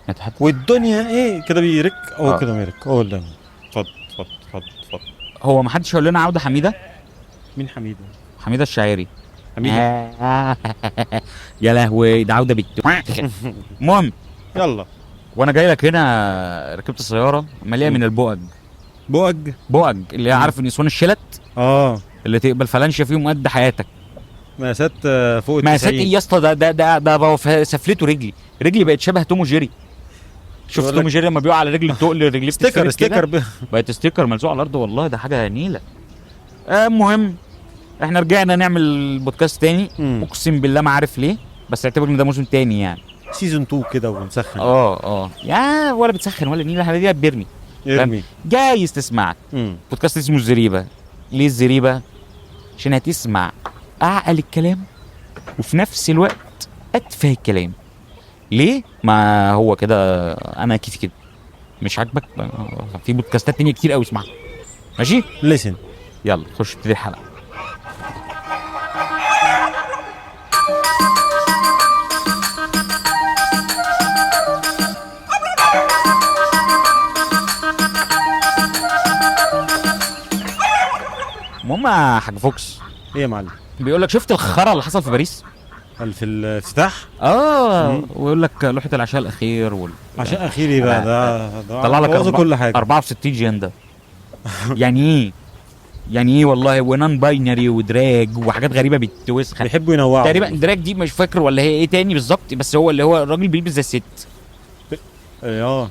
نتحدث. والدنيا ايه كده بيرك او كده بيرك. لا اتفضل اتفضل اتفضل اتفضل. هو ما حدش يقول لنا عوده حميده؟ مين حميده؟ حميده الشاعري. حميده. يا لهوي ده عوده بت. المهم يلا. وانا جاي لك هنا ركبت السيارة مليئة من البؤج. بؤج؟ بؤج اللي عارف النسوان الشلت اللي تقبل فلانشه فيهم قد حياتك. مقاسات فوق 90. مقاسات ايه يا اسطى؟ ده ده ده ده سفلته رجلي، رجلي بقت شبه توم وجيري. شفت توم وجيري لما بيقع على رجل التقل رجليه sticker sticker بقت sticker ملزوق على الارض. والله ده حاجة نيله. المهم احنا رجعنا نعمل بودكاست تاني. اقسم بالله ما عارف ليه، بس اعتبر ان ده موسم تاني يعني، season 2 كده ونسخن. يا ولا بتسخن ولا نيله، احنا دي بيرمي ارمي. جايز تسمع بودكاست اسمه الزريبه. ليه الزريبه؟ عشان هتسمع اعقل الكلام وفي نفس الوقت اتفه الكلام. ليه؟ ما هو كده، انا كيفي كده. مش عاجبك؟ في بودكاستات تانية كتير قوي اسمعها. ماشي؟ listen. يلا خش ابتدي الحلقة. المهم يا حاج فوكس. ايه يا معلم؟ بيقول لك شفت الخرا اللي حصل في باريس؟ في الافتتاح؟ ويقول لك لوحة العشاء الاخير عشاء اخير ايه بقى ده؟ طلع لك كل حاجة 64 جنده. يعني ايه؟ يعني ايه والله؟ و non-binary و drag وحاجات غريبة بتوسخ. بيحبوا ينوعوا تقريبا. drag دي مش فاكر ولا هي ايه تاني بالظبط، بس هو اللي هو الراجل بيلبس زي الست.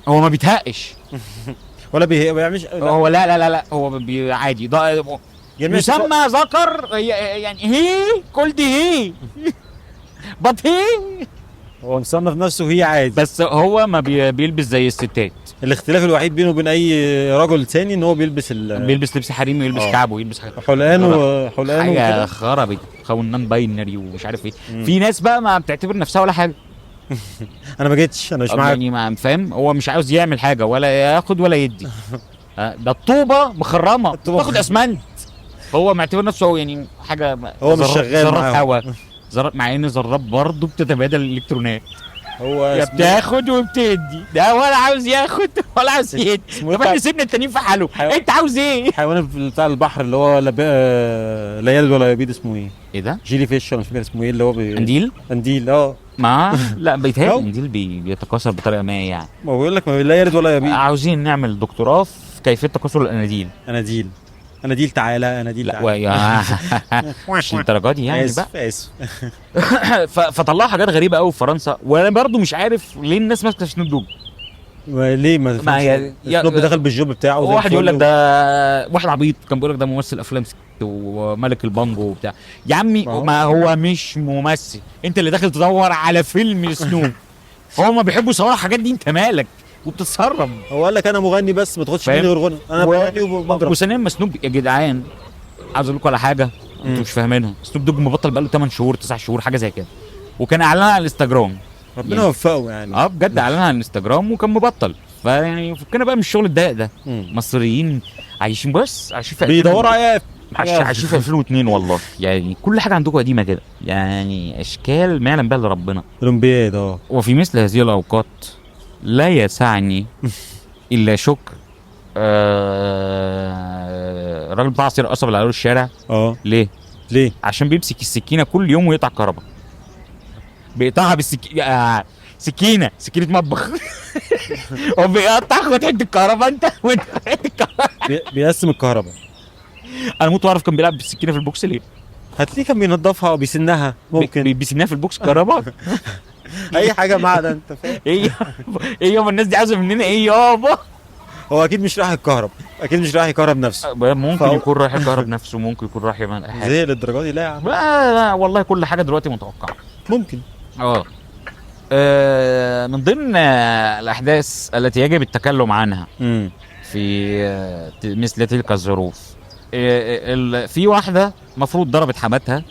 هو ما بيتهقش ولا بيعملش. هو لا لا لا لا، هو عادي. ده يسمى ذكر يعني. he called he but he هو مصنف نفسه he عادي، بس هو ما بيلبس زي الستات. الاختلاف الوحيد بينه وبين اي رجل ثاني ان هو بيلبس بيلبس لبس حريمي ويلبس كعب ويلبس حاجة حلقان وحلقان حاجة خربت خون non-binary ومش عارف ايه. في ناس بقى ما بتعتبر نفسها ولا حاجة. انا ما جيتش، انا مش معاك يعني، ما فاهم. هو مش عاوز يعمل حاجة ولا ياخد ولا يدي. ده الطوبه مخرمة تاخد اسمنت. هو معتبر نفسه يعني حاجة، هو مش شغال ذرات هوا، ذرات، مع ان ذرات برضه بتتبادل الالكترونات. هو يا بتاخد وبتدي، ده ولا عاوز ياخد ولا عاوز يدي. طب احنا سيبنا التانيين في حاله، انت عاوز ايه؟ حيوان بتاع البحر اللي هو لا يلد ولا يبيد، اسمه ايه؟ ايه ده؟ jellyfish ولا مش فاكر اسمه ايه، اللي هو قنديل؟ قنديل. ما لا بيتهيألي قنديل بيتكاثر بطريقة ما يعني. ما بيقول لك ما لا يلد ولا يبيد. عاوزين نعمل دكتوراه في كيفية تكاثر الاناديل. اناديل اناديل تعالى اناديل تعالى. مش للدرجة دي يعني بقى. اسف. فطلعوا حاجات غريبة قوي في فرنسا، وانا برضو مش عارف ليه الناس ماسكه سنوب دوج. ليه ما سنوب دخل بال job بتاعه. واحد يقول لك ده واحد عبيط كان بيقول لك ده ممثل افلام وملك البانجو وبتاع. يا عمي ما هو مش ممثل، انت اللي داخل تدور على فيلم سنوب. هو ما بيحبوا يصوروا الحاجات دي، انت مالك وبتتسرب؟ هو قال لك انا مغني بس ما تاخدش مني غير غنى، انا مغني وبضرب. وثانيا ما سنوب يا جدعان عاوز اقول لكم على حاجة انتوا مش فاهمينها. سنوب دوج مبطل بقاله 8 شهور 9 شهور حاجة زي كده، وكان اعلنها على الانستجرام. ربنا يوفقه يعني. بجد اعلنها على الانستجرام وكان مبطل. فيعني فكنا بقى من الشغل الضيق ده. مصريين عايشين بس عايشين في بيدوروا على عايشين في 2002 والله. يعني كل حاجة عندكم قديمة كده، يعني اشكال ما يعلم بها الا ربنا. اولمبياد. وفي مثل هذه الاوقات لا يسعني الا شكر الراجل بتاع عصير القصب اللي على الشارع. ليه؟ ليه؟ عشان بيمسك السكينة كل يوم ويقطع الكهرباء. بيقطعها بالسكينة، سكينة مطبخ. هو بيقطع خد حتة الكهرباء انت وانت حتة الكهرباء. بيقسم الكهرباء. انا موت واعرف كان بيلعب بالسكينة في البوكس ليه. هتلاقيه كان بينضفها او بيسنها، ممكن بيسنها في البوكس كهرباء. اي حاجة معدن انت فاهم. ايه ايه يابا الناس دي عاوزه مننا ايه يابا؟ هو اكيد مش رايح الكهرب، اكيد مش رايح يكهرب نفسه. ممكن يكون رايح يكهرب نفسه، ممكن يكون رايح يعمل اي حاجة. زي للدرجة دي؟ لا يا عم لا والله كل حاجة دلوقتي متوقعه ممكن. من ضمن الاحداث التي يجب التكلم عنها في مثل تلك الظروف، في واحدة المفروض ضربت حماتها،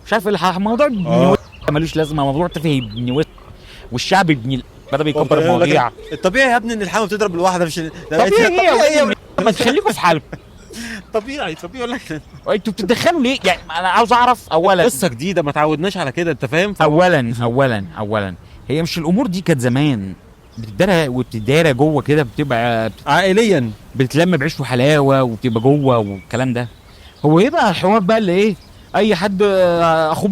مش عارف ايه الموضوع ملوش لازمه، موضوع تافه ابن والشعب ابن بدا بيكبر المواضيع. الطبيعي يا ابني ان الحمى بتضرب الواحدة، مش طبيعي. ما تخليكم في حالكم. طبيعي طبيعي يقول لك انتوا بتتدخلوا ليه يعني؟ انا عاوز اعرف اولا قصة جديدة ما تعودناش على كده، انت فاهم؟ اولا اولا اولا هي مش الامور دي كانت زمان بتدارى وبتدارى جوه كده، بتبقى عائليا بتتلم بعيش وحلاوة وبتبقى جوه والكلام ده. هو ايه بقى الحوار بقى اللي ايه، اي حد اخوه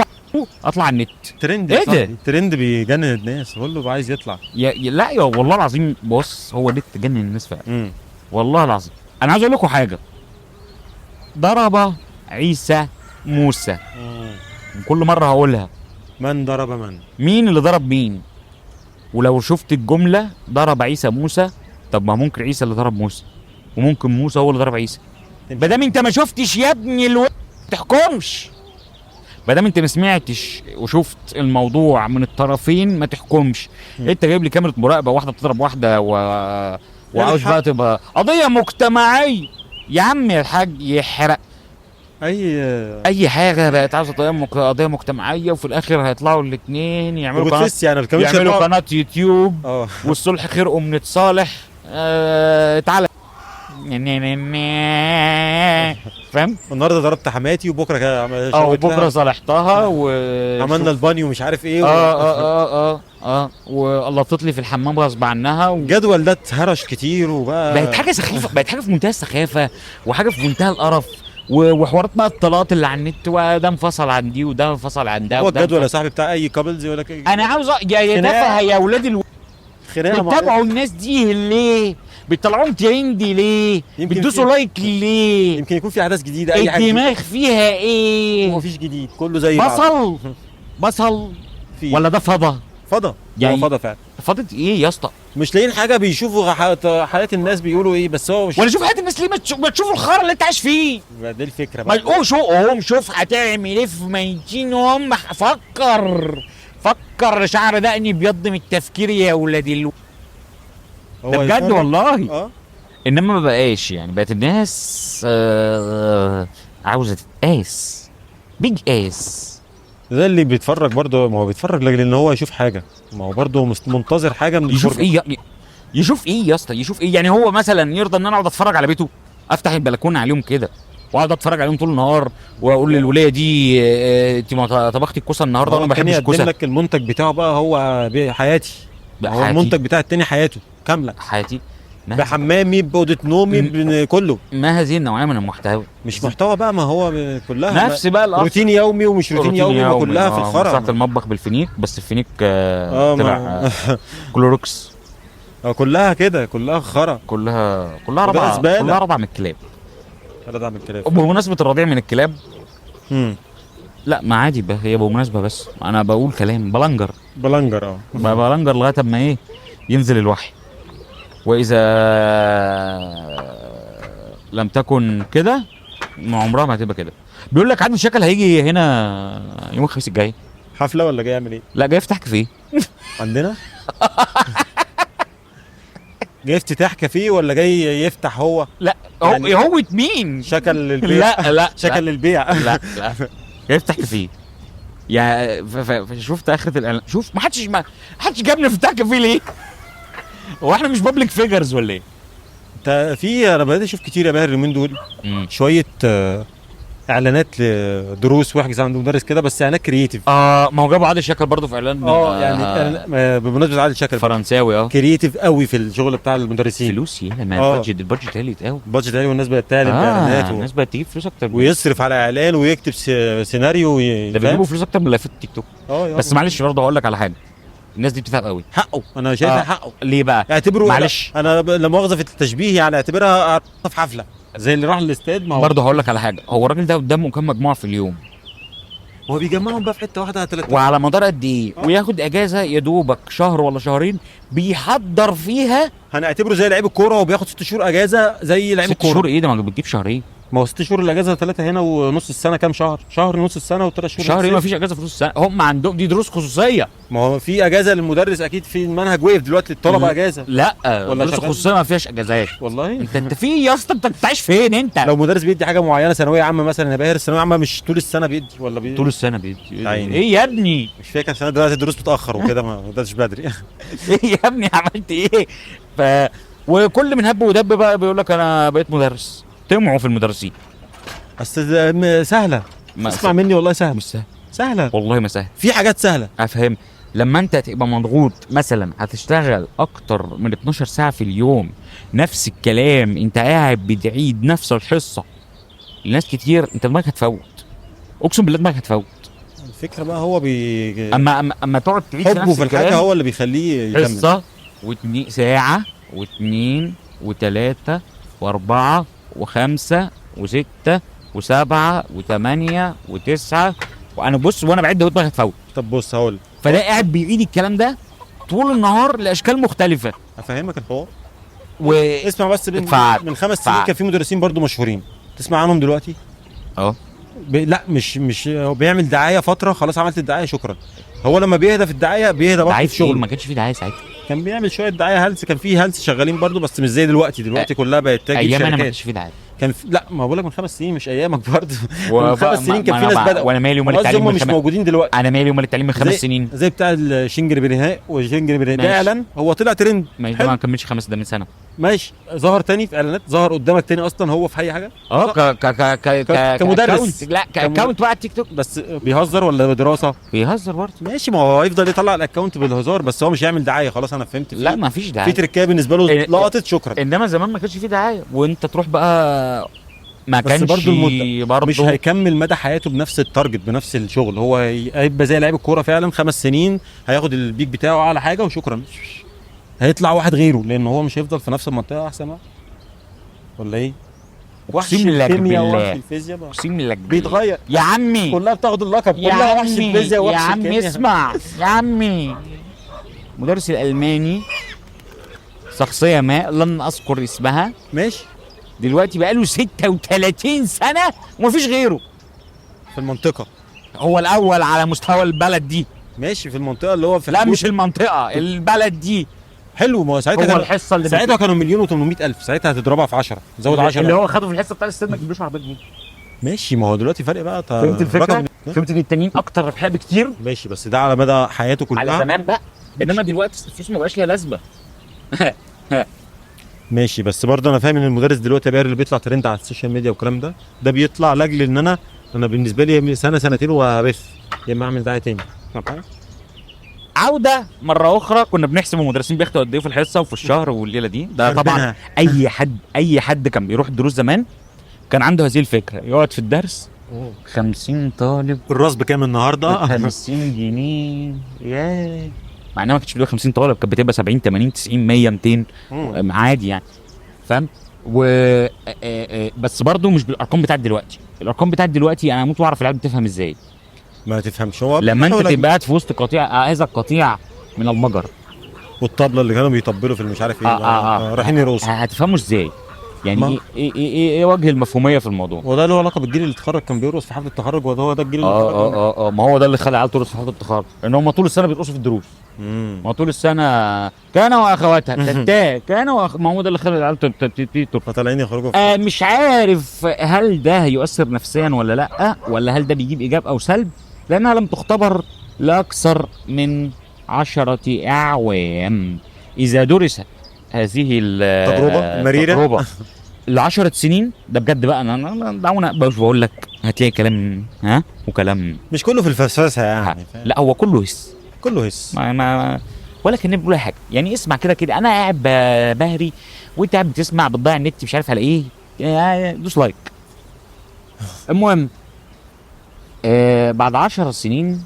اطلع على النت ترند؟ إيه ده؟ ترند بيجنن الناس، كله بقى عايز يطلع. لا يا والله العظيم، بص هو النت جنن الناس فعلا. والله العظيم. انا عايز اقول لكم حاجة، ضرب عيسى موسى. كل مرة هقولها، من ضرب من؟ مين اللي ضرب مين؟ ولو شفت الجملة ضرب عيسى موسى، طب ما ممكن عيسى اللي ضرب موسى، وممكن موسى هو اللي ضرب عيسى. ما دام انت ما شفتش يا ابني ما تحكمش. ما دام انت ما سمعتش وشفت الموضوع من الطرفين ما تحكمش. انت جايب لي كاميرا مراقبة، واحدة بتضرب واحدة وعاوز بقى تبقى قضية مجتمعية. يا عم يا الحاج يحرق اي حاجة بقت عاوزه قضية مجتمعية، وفي الاخر هيطلعوا الاثنين يعملوا قناة، يعني يعملوا قناة يوتيوب. والصلح خير ام نتصالح. تعالى فاهم؟ النهارده ضربت حماتي وبكره كده وبكره صالحتها وعملنا البانيو مش عارف ايه وقلطت لي في الحمام غصب عنها. الجدول ده اتهرش كتير وبقى بقت حاجة سخيفة، بقت حاجة في منتهى السخافه وحاجه في منتهى القرف، وحوارات بقى الطلاقات اللي على النت، وده انفصل عن دي وده انفصل عن ده. هو الجدول يا صاحبي بتاع اي couples يقول لك انا عاوز يا تافهة يا اولاد بتتابعوا الناس دي ليه؟ بتطلعوهم ترند ليه؟ بتدوسوا like ليه؟ يمكن يكون في احداث جديدة، اي حاجة الدماغ فيها ايه؟ مفيش جديد، كله زي بعض. بصل ولا ده فضة؟ فضة يعني فضة فعلا. فضة ايه يا اسطى؟ مش لاقيين حاجة، بيشوفوا حياة الناس بيقولوا ايه، بس هو مش ولا شوف حياة الناس ليه؟ ما تشوفوا الخرا اللي انت عايش فيه. دي الفكرة بقى. ما تقولش قوم شوف هتعمل ايه في ميتين ام. فكر شعر دقني بيض من التفكير يا ولاد ده بجد والله. انما ما بقاش يعني، بقت الناس عاوزه تتقاس بيج اس. ده اللي بيتفرج برضه، ما هو بيتفرج لاجل ان هو يشوف حاجة، ما هو برضه منتظر حاجة من يشوف ايه؟ يشوف ايه يا اسطى؟ يشوف ايه يعني؟ هو مثلا يرضى ان انا اقعد اتفرج على بيته، افتح البلكونه عليهم كده واقعد اتفرج عليهم طول النهار، واقول للوليه دي انت ما طبختي الكوسه النهارده وانا ما بحبش الكوسه. يقدم لك المنتج بتاعه بقى، هو حياتي، هو المنتج بتاع التاني حياته كاملة، حياتي بحمامي باوضه نومي كله. ما هذه النوعية من المحتوى؟ مش محتوى بقى، ما هو كلها نفس بقى روتين يومي ومش روتين يومي، ما كلها في الخرا. مسحت المطبخ بالفينيك، بس الفينيك طلع كلوروكس. كلها كده، كلها خرا، كلها رضع، كلها رضع من الكلاب. رضع من الكلاب. بمناسبة الرضيع من الكلاب، لا ما عادي بقى، هي بمناسبة، بس انا بقول كلام بلنجر بلنجر لغاية اما ايه ينزل الوحي. واذا لم تكن كده ما عمرها ما هتبقى كده. بيقول لك عادل شكل هيجي هنا يوم الخميس الجاي. حفلة ولا جاي يعمل ايه؟ لا جاي يفتح كافيه عندنا. جاي افتتاح كافيه ولا جاي يفتح هو؟ لا هو يعني هو مين؟ شكل للبيع. لا شكل للبيع. لا جاي يفتح كافيه. يا شفت اخره الاعلان؟ شوف ما حدش جابنا افتتاح كافيه ليه؟ هو احنا مش public figures ولا ايه؟ انت في انا بدات اشوف كتير يا باهر اليومين دول شوية اعلانات لدروس واحجز عند مدرس كده، بس اعلانات creative. ما هو جابوا عادل شكل برضه في اعلان. يعني بمناسبة عادل شكل فرنساوي creative قوي في الشغل بتاع المدرسين. فلوس يالا، ما ال budget عالي قوي. ال budget عالي، والناس بقت تعلن باعلانات الناس بقت تجيب فلوس اكتر، ويصرف على اعلان ويكتب سيناريو ده بيجيبوا فلوس اكتر من لايفات التيك توك. بس معلش برضه هقول لك على حاجة، الناس دي بتتعب قوي. حقه، انا شايفها حقه. ليه بقى؟ اعتبره معلش انا لا مؤاخذة في التشبيه، يعني اعتبرها في حفلة زي اللي راح الاستاد. ما هو برضه هقول لك على حاجة، هو الراجل ده قدامه كام مجموعة في اليوم؟ هو بيجمعهم بقى في حتة واحدة على 3 وعلى مدار قد ايه؟ وياخد اجازه يا دوبك شهر ولا شهرين بيحضر فيها. هنعتبره زي لعيب الكورة وبياخد 6 شهور اجازه زي لعيب الكورة. 6 شهور ايه ده؟ ما بتجيب شهرين. ما هو 6 شهور الاجازة، 3 هنا ونص السنة. كام شهر؟ شهر نص السنة و3 شهور. شهر ايه؟ ما فيش اجازه في نص السنة، هم عندهم دي دروس خصوصية. ما هو في اجازه للمدرس اكيد، في المنهج وقف دلوقتي للطلبة اجازه. لا ولا دروس خصوصية ما فيهاش اجازات والله. انت في يا اسطى، انت بتعيش فين انت؟ لو مدرس بيدي حاجة معينة ثانوية عامة مثلا يا باهر، الثانوية عامة مش طول السنة بيدي ولا طول السنة بيدي ايه يا ابني؟ مش فاكر عشان دلوقتي الدروس متاخر وكده، ما بداتش بدري. ايه يا ابني عملت ايه؟ وكل من هب ودب بقى بيقول لك انا بقيت مدرس. طمعوا في المدرسين. بس سهلة، اسمع مني والله سهلة. مش سهلة، سهلة والله ما سهلة. في حاجات سهلة افهم. لما انت تبقى مضغوط مثلا هتشتغل اكتر من 12 ساعة في اليوم، نفس الكلام، انت قاعد بتعيد نفس الحصة لناس كتير، انت دماغك هتفوت، اقسم بالله دماغك هتفوت. الفكرة بقى هو اما تقعد تعيد حبه في الحاجة هو اللي بيخليه يكمل. حصة واتنين ساعة واثنين وثلاثة واربعة وخمسة وستة وسبعة وثمانية وتسعة، وانا بص وانا بعد دماغي هتفوت. طب بص هقول، فده قاعد بيعيد الكلام ده طول النهار لاشكال مختلفة. افهمك الحوار اسمع بس، من 5 سنين كان في مدرسين برضو مشهورين تسمع عنهم دلوقتي. لا مش هو بيعمل دعاية فترة، خلاص عملت الدعاية شكرا. هو لما بيهدى في الدعاية بيهدى برضه في شغله. ما كانش في دعاية ساعتها، كان بيعمل شوية دعاية هلس، كان في هلس شغالين برضه بس مش زي دلوقتي. دلوقتي كلها بقت تاجي ايام انا ما كانش في دعاية. كان لا ما بقول لك من 5 سنين مش ايامك برضه. من 5 سنين كان في ناس بدأوا. وانا مالي ومال التعليم، مش موجودين دلوقتي. انا مالي ومال التعليم من 5 سنين، زي بتاع الشنجر بنهاء وشنجر بنهاء ده اعلان هو طلع ترند ماشي، ده ما كملش 5 ده من سنة ماشي، ظهر تاني في اعلانات، ظهر قدامك تاني اصلا هو في اي حاجة. ك ك ك كمدرس، لا ك account بقى التيك توك. بس بيهزر ولا دراسة؟ بيهزر برضه ماشي، ما هو هيفضل يطلع ال account بالهزار، بس هو مش هيعمل دعاية خلاص. انا فهمت، لا ما فيش دعاية، في تركايه بالنسبة له لقطت شكرا. انما زمان ما كانش في دعاية، وانت تروح بقى ما كانش برضه المدة برضو مش هيكمل مدى حياته بنفس ال target بنفس الشغل. هو هيبقى زي لعيب الكورة فعلا 5 سنين هياخد ال peak بتاعه على حاجة وشكرا، هيطلع واحد غيره لان هو مش هيفضل في نفس المنطقة. احسن واحد ولا ايه؟ وحش الكيمياء وحش الفيزياء اقسم لك بيتغير يا عمي، كلها بتاخد اللقب، كلها وحش الفيزياء وحش الكيمياء. يا عمي اسمع يا عمي، مدرس الالماني شخصية ما لن اذكر اسمها ماشي، دلوقتي بقاله 36 سنة ومفيش غيره في المنطقة، هو الاول على مستوى البلد دي. ماشي في المنطقة اللي هو في، لا مش المنطقة، البلد دي. حلو، ما هو ساعتها هو الحصة اللي ساعتها كانوا 1,800,000، ساعتها هتضربها في 10، زود 10 اللي هو خده في الحصة بتاع السنة ما تجيبلوش عربية جديدة. ماشي، ما هو دلوقتي فرق بقى. فهمت الفكرة؟ فهمت ان التانيين اكتر ربحية بكتير. ماشي، بس ده على مدى حياته كلها، على زمان بقى. انما دلوقتي الفلوس ما بقاش ليها لازمه. ماشي، بس برضه انا فاهم ان المدرس دلوقتي بقى اللي بيطلع ترند على ال social media والكلام ده، ده بيطلع لاجل ان انا بالنسبة لي سنة سنتين وبس، يا اما اعمل دعاية تاني. عوده مرة اخرى، كنا بنحسب المدرسين بياخدوا قد ايه في الحصة وفي الشهر والليلة دي. ده طبعا اي حد كان بيروح الدروس زمان كان عنده هذه الفكرة، يقعد في الدرس 50 طالب، الراس بكام النهارده؟ 50 جنيه. ياه، مع انها ما كانتش بتبقى 50 طالب، كانت بتبقى 70 80 90 100 200 عادي يعني، فاهم؟ و بس برضه مش بالارقام بتاعت دلوقتي. الارقام بتاعت دلوقتي انا اموت واعرف العيال بتفهم ازاي. ما تفهمش هو لما انت تبقى قاعد في وسط قطيع، هذا القطيع من المجر والطبله اللي كانوا بيطبلوا في المش عارف ايه، رايحين يرقصوا، هتفهموا ازاي يعني؟ ايه ايه ايه وجه المفهوميه في الموضوع؟ وده له علاقة بالجيل اللي اتخرج كان بيرقص في حفلة التخرج، وده هو ده الجيل اللي اتخرج. ما هو ده اللي خلى العيال ترقص في حفلة التخرج، ان هم طول السنة بيرقصوا في الدروس. ما طول السنة كان واخواتها تتا كان ما هو ده اللي خلى العيال ترقص، فطالعين يخرجوا. مش عارف هل ده يؤثر نفسيا ولا لا، ولا هل ده بيجيب ايجاب او سلب، لانها لم تختبر لاكثر من 10 اعوام. اذا درست هذه التجربة المريره ل10 سنين، ده بجد بقى. انا دعونا بقول لك هتلاقي كلام ها وكلام مش كله في الفسفسه يعني، لا هو كله هس، كله هس، ما ولا كان بيقول حاجة يعني. اسمع كده كده، انا قاعد بهري وانت قاعد بتسمع، بتضيع النت مش عارف على ايه، دوس like. المهم بعد 10 سنين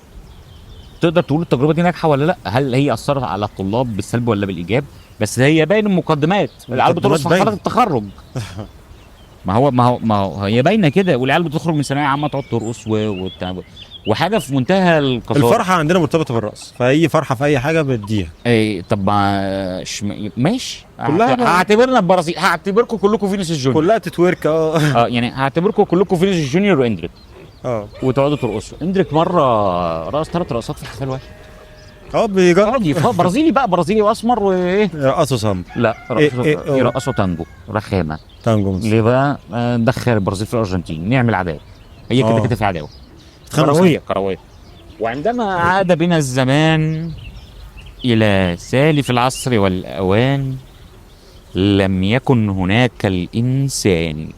تقدر تقول التجربة دي ناجحة ولا لا؟ هل هي اثرت على الطلاب بالسلب ولا بالايجاب؟ بس هي باين المقدمات، العيال بترقص في حفلات التخرج. ما هو هي باينة كده، والعيال بتخرج من ثانوية عامة تقعد ترقص وحاجه في منتهى القذاره. الفرحة عندنا مرتبطة بالرقص، فاي فرحه في اي حاجة بتديها. اي طب ماشي، هعتبرنا البرازيل، هعتبركم كلكم فينيسيوس جونيور، كلها ت twerk. يعني هعتبركم كلكم فينيسيوس جونيور واندريك، وتقعدوا ترقصوا. اندريك مرة رقص 3 رقصات في احتفال واحد. بيجرب برازيلي بقى، برازيلي واسمر وايه، يرقصوا سامبا، لا يرقصوا تانجو، رخامه تانجو. ليه بقى؟ ندخل البرازيل في الارجنتين، نعمل عداوة، هي كده كده في عداوة كروية كروية. وعندما عاد بنا الزمان الى سالف العصر والاوان، لم يكن هناك الانسان،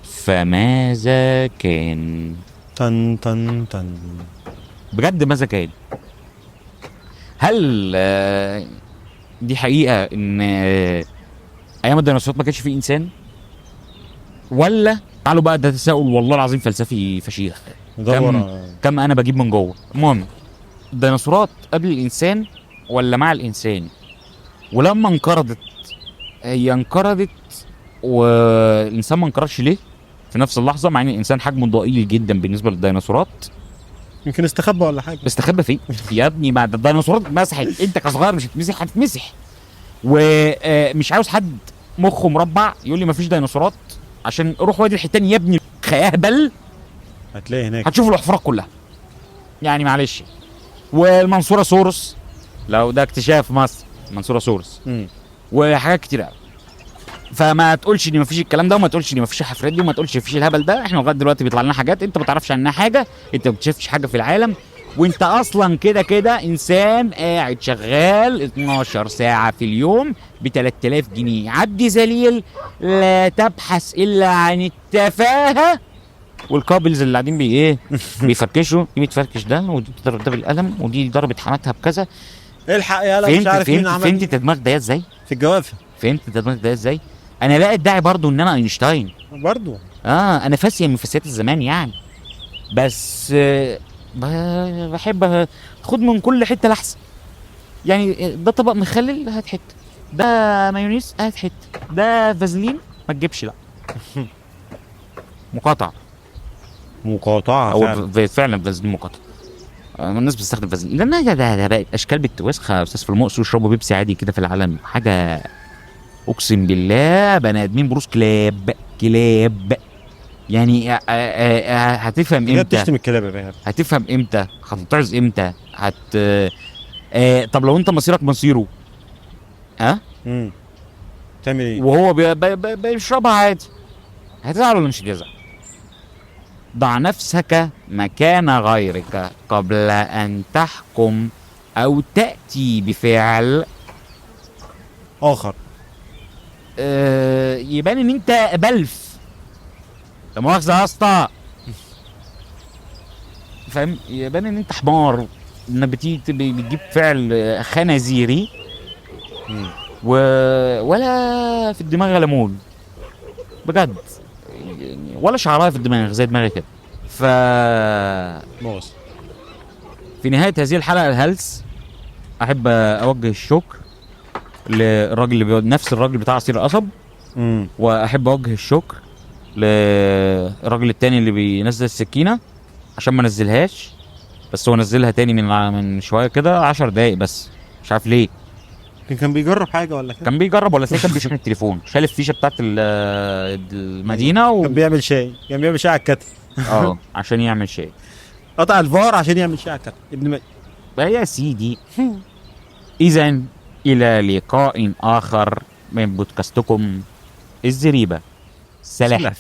فماذا كان؟ تن تن تن، بجد ماذا كان؟ هل دي حقيقة ان ايام الديناصورات ما كانش فيه انسان؟ ولا تعالوا بقى ده تساؤل والله العظيم فلسفي فشيخ، كم انا بجيب من جوه. المهم الديناصورات قبل الانسان ولا مع الانسان؟ ولما انقرضت هي انقرضت والانسان ما انقرضش ليه في نفس اللحظة، مع ان الانسان حجمه ضئيل جدا بالنسبة للديناصورات؟ يمكن استخبى ولا حاجة. استخبى فين يا ابني؟ ما الديناصورات مسحت، انت كصغير مش هتمسح، هتتمسح. ومش عاوز حد مخه مربع يقول لي مفيش ديناصورات، عشان روح وادي الحيتان يا ابني اهبل، هتلاقي هناك هتشوف الحفرات كلها يعني، معلش. والمنصوره سورس، لو ده اكتشاف مصر، المنصورة سورس وحاجات كتير قوي. فما تقولش ان مفيش الكلام ده، وما تقولش ان مفيش الحفرات دي، وما تقولش مفيش الهبل ده. احنا لغاية دلوقتي بيطلع لنا حاجات انت ما تعرفش عنها حاجة، انت ما بتشوفش حاجة في العالم، وانت اصلا كده كده انسان قاعد شغال 12 ساعة في اليوم ب 3000 جنيه، عبد ذليل لا تبحث الا عن التفاهة وال couples اللي قاعدين بي ايه بيفركشوا، دي بتفركش ده، ودي بتضرب ده بالقلم، ودي ضربت حماتها بكذا. الحق يالا مش عارف مين عمل. فهمت انت دماغك ده ازاي؟ في الجوافه. فهمت انت دماغك ده ازاي؟ انا لا ادعي برضو ان انا اينشتاين برضو، انا فاسيه من فاسيات الزمان يعني، بس بحب خد من كل حتة لحسة يعني. ده طبق مخلل هات حتة، ده مايونيز هات حتة، ده فازلين ما تجيبش، لا مقاطعه. مقاطعه فعلا، فعلا فازلين مقاطعه. الناس بتستخدم فازلين لان ده بقت اشكال بنت وسخة يا استاذ في المقص، ويشربوا بيبسي عادي كده في العالم. حاجة اقسم بالله بني ادمين بروس كلاب كلاب يعني. هتفهم امتى؟ بتشتم الكلاب يا بهاب. هتفهم امتى؟ هتتعظ امتى؟ طب لو انت مصيرك مصيره، ها؟ تعمل ايه؟ وهو بيشربها عادي، هتزعل ولا مش هتزعل؟ ضع نفسك مكان غيرك قبل أن تحكم أو تأتي بفعل آخر. يبان إن أنت بلف، لا مؤاخذة يا اسطى، فاهم؟ يبان إن أنت حمار، إنك بتجيب فعل خنازيري ولا في الدماغ ليمون بجد، ولا شعرها في الدماغ زي دماغي كده. ف في نهاية هذه الحلقة الهلس أحب أوجه الشكر للراجل اللي نفس الراجل بتاع عصير القصب، وأحب أوجه الشكر للراجل التاني اللي بينزل السكينة عشان ما نزلهاش، بس هو نزلها تاني من شوية كده 10 دقايق بس، مش عارف ليه. كان بيجرب حاجة ولا كده؟ كان بيجرب ولا كان بيشحن التليفون، شال الفيشه بتاعت المدينة كان بيعمل شاي، كان بيعمل شاي على الكتل. عشان يعمل شاي، قطع الفار عشان يعمل شاي على الكتل ابن يا سيدي. اذا الى لقاء اخر من بودكاستكم الزريبه. سلام.